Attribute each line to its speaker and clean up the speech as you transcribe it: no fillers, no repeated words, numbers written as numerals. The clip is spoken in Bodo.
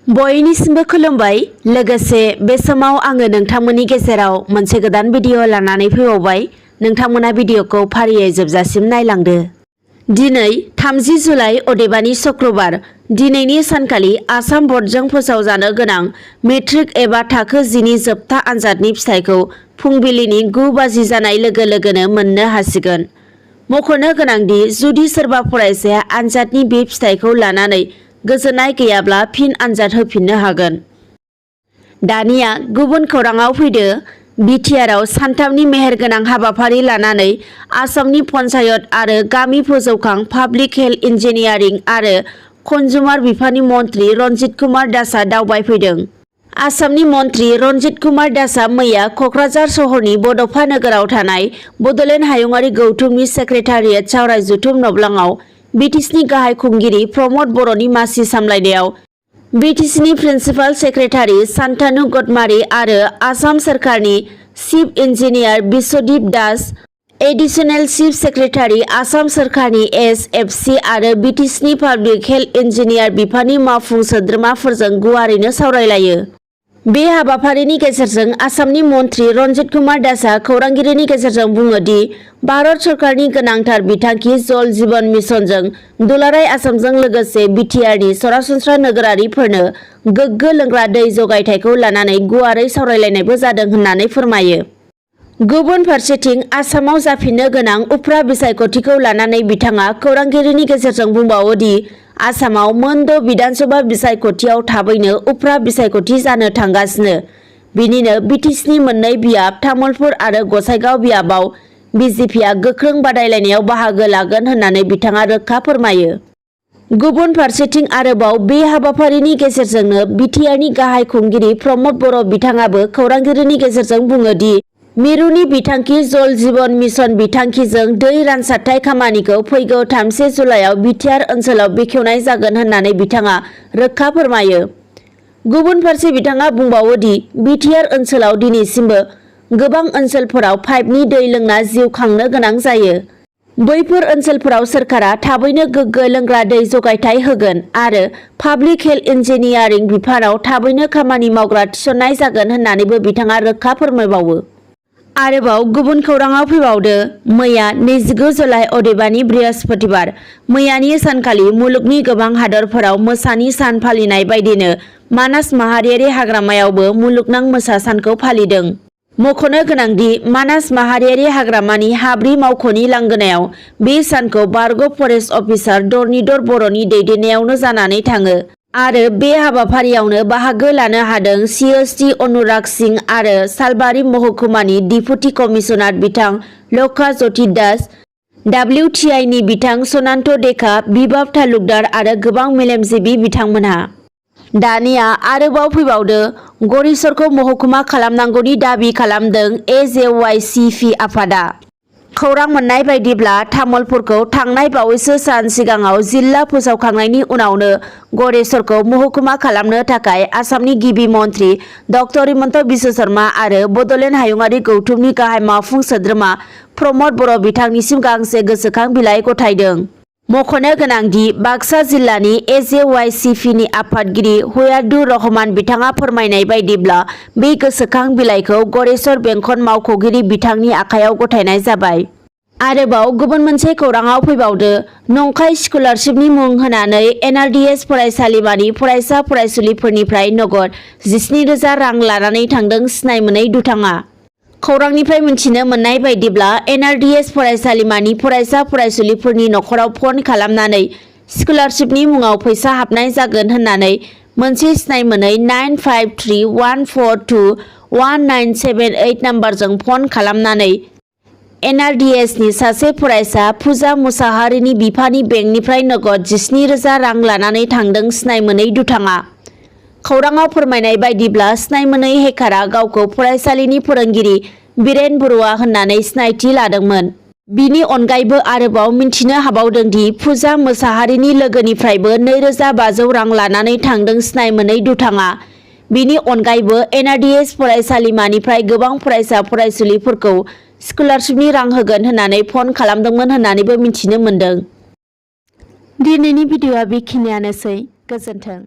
Speaker 1: बयनिसिमबो खुलुमबाय। लोगोसे बे समाव आङो नोंथांमोननि गेजेराव मोनसे गोदान भिडिअ लानानै फैबावबाय। नोंथांमोना भिडिअखौ फारियै जोबजासिम नायलांदो। दिनै 30 जुलाइ अदेबानि शुक्रबार। दिनैनि सानखालि आसाम बर्डजों फोसावजानो गोनां मेट्रिक एबा थाखो 10 नि जोबथा आनजादनि फिथाइखौ फुंबिलिनि 9 बाजि जानाय लोगो लोगोनो मोननो हासिगोन। मख'नो गोनांदि जुदि सोरबा फरायसाया आनजादनि बे फिथाइखौ लानानै गोजोननाय गैयाब्ला फिन आनजाद होफिननो हागोन। दानिया गुबुन खौराङाव फैदो। बिटिआरआव सानथामनि मेहेरगोनां हाबाफारि लानानै आसामनि पन्चायत आरो गामि फोजौखां, पाब्लिक हेल्थ, इन्जिनियारिं आरो कन्जुमार बिफाननि मन्थ्रि रन्जित कुमार दासआ दावबायफैदों। आसामनि मन्थ्रि रन्जित कुमार दासआ मैया क'क्राझार सहरनि बड'फा नोगोराव थानाय बड'लेण्ड हायुंआरि गौथुमनि सेक्रेटारियेट सावराय जथुम नब्लाङाव बिटिसिनि गाहाय खुंगिरि प्रमद बर'नि मासि सामलायनायाव बिटिसिनि प्रिन्सिपाल सेक्रेटारि सान्तानु गडमारि आरो आसाम सोरखारनि chief engineer Biswadeep Das, additional chief secretary Assam सोरखारनि एस.एफ.सि. आरो बिटिसिनि पाब्लिक हेल्थ इन्जिनियार बिफाननि मावफुं सोद्रोमाफोरजों गुवारैनो सावरायलायो। बे हाबाफारिनि गेजेरजों आसामनि मन्थ्रि रन्जित कुमार दासआ खौरांगिरिनि गेजेरजों बुङो दि भारत सरकारनि गोनांथार बिथांखि जल जीवन मिशनजों दुलाराय आसामजों लोगोसे बिटिआरनि सरासनस्रा नोगोरारिफोरनो गोग्गो लोंग्रा दै जगायथायखौ लानानै गुवारै सावरायलायनायबो जादों होननानै फोरमायो। गुबुन फारसेथिं आसामाव जाफिननो गोनां उफ्रा बिसायख'थिखौ लानानै बिथाङा खौरांगिरिनि गेजेरजों बुंबावो दि आसामाव मोन 6 बिधानसभा बिसायख'थियाव थाबैनो उफ्रा बिसायख'थि जानो थांगासिनो। बिनिनो बिटिसिनि मोननै बियाब तामुलपुर आरो गसाइगाव बियाबाव बिजेपिआ गोख्रों बादायलायनायाव बाहागो लागोन होननानै बिथाङा रोखा फोरमायो। गुबुन फारसेथिं आरोबाव बे हाबाफारिनि गेजेरजोंनो बिटिआरनि गाहाय खुंगिरि प्रमद बर' बिथाङाबो खौरांगिरिनि गेजेरजों बुङो दि मिरुनि बिथांखि जल जीवन मिशन बिथांखिजों दै रानसारथाय खामानिखौ फैगौ 30 जुलाइआव बिटिआर ओनसोलाव बेखेवनाय जागोन होननानै बिथाङा रोखा फोरमायो। गुबुन फारसे बिथाङा बुंबावो दि बिटिआर ओनसोलाव दिनैसिमबो गोबां ओनसोलफोराव पाइपनि दै लोंना जिउ खांनो गोनां जायो। बैफोर ओनसोलफोराव सोरखारा थाबैनो गोग्गो लोंग्रा दै जगायथाय होगोन आरो पाब्लिक हेल्थ इन्जिनियारिं बिफानाव थाबैनो खामानि मावग्रा थिसननाय जागोन होननानैबो बिथाङा रोखा फोरमायबावो। आरोबाव गुबुन खौराङाव फैबावदो। मैया 29 जुलाइ अदेबानि बृहस्पतिबार। मैयानि सानखालि मुलुगनि गोबां हादरफोराव मोसानि सान फालिनाय बायदिनो मानास माहारियारि हाग्रामायावबो मुलुगनां मोसा सानखौ फालिदों। मख'नो गोनांदि मानास माहारियारि हाग्रामानि हाब्रि मावख'नि लांगोनायाव बे सानखौ बारग' फरेस्ट अफिसार धरनिधर बर'नि दैदेननायावनो जानानै थाङो आरो बे हाबाफारियावनो बाहागो लानो हादों सिएसटि अनुराग सिंह आरो सालबारि महकुमानि डिपुटि कमिशनार बिथां लखा ज्योति दास, डब्लिउटिआइनि बिथां सनान्त देखा, बिबाब तालुकदार आरो गोबां मेलेमजिबि बिथांमोनहा। दानिया आरोबाव फैबावदो। गरेस्वरखौ महकुमा खालामनांगौनि दाबि खालामदों एजेवाइसिपि आफादा। खौरां मोननाय बायदिब्ला तामुलपुरखौ थांनाय बावैसो सान सिगाङाव जिल्ला फोसावखांनायनि उनावनो गरेस्वरखौ महकुमा खालामनो थाखाय आसामनि गिबि मन्थ्रि डक्टर हिमन्त बिश्व शर्मा आरो बड'लेण्ड हायुंआरि गौथुमनि गाहाय मावफुं सोद्रोमा प्रमद बर' बिथांनिसिम गांसे गोसोखां बिलाइ गथायदों। मख'नो गोनांदि बाक्सा जिल्लानि एजेवाइसिपिनि आफादगिरि हयातुर रहमान बिथाङा फोरमायनाय बायदिब्ला बे गोसोखां बिलाइखौ गरेस्वर बेंखन मावख'गिरि बिथांनि आखायाव गथायनाय जाबाय। आरोबाव गुबुन मोनसे खौराङाव फैबावदो। नंखाय स्कलारशिपनि मुं होनानै एनआरडिएस फरायसालिमानि फरायसा फरायसुलिफोरनिफ्राय नगद 17,000 रां लानानै थांदों सिनाय मोनै दुथाङा। खौरांनिफ्राय मिथिनो मोननाय बायदिब्ला एनआरडिएस फरायसालिमानि फरायसा फरायसुलिफोरनि नखराव फन खालामनानै स्कलारशिपनि मुङाव फैसा हाबनाय जागोन होननानै मोनसे सिनाय मोनै 9531421978 नाम्बारजों फन खालामनानै एनआरडिएसनि सासे फरायसा फुजा मुसाहारिनि बिफानि बेंकनिफ्राय नगद 17,000 रां लानानै थांदों सिनाय मोनै दुथाङा। खौराङाव फोरमायनाय बायदिब्ला सिनाय मोनै हेकारा गावखौ फरायसालिनि फोरोंगिरि बिरेन बरुवा होननानै सिनायथि लादोंमोन। बिनि अनगायैबो आरोबाव मिन्थिनो हाबावदों दि फुजा मुसाहारिनि लोगोनिफ्रायबो 2,500 रां लानानै थांदों सिनाय मोनै दुथाङा। बिनि अनगायैबो एनआरडिएस फरायसालिमानिफ्राय गोबां फरायसा फरायसुलिफोरखौ स्कलारशिपनि रां होगोन होननानै फन खालामदोंमोन होननानैबो मिथिनो मोनदों। दिनैनि भिडिअआ बेखिनियानोसै। गोजोन्थों।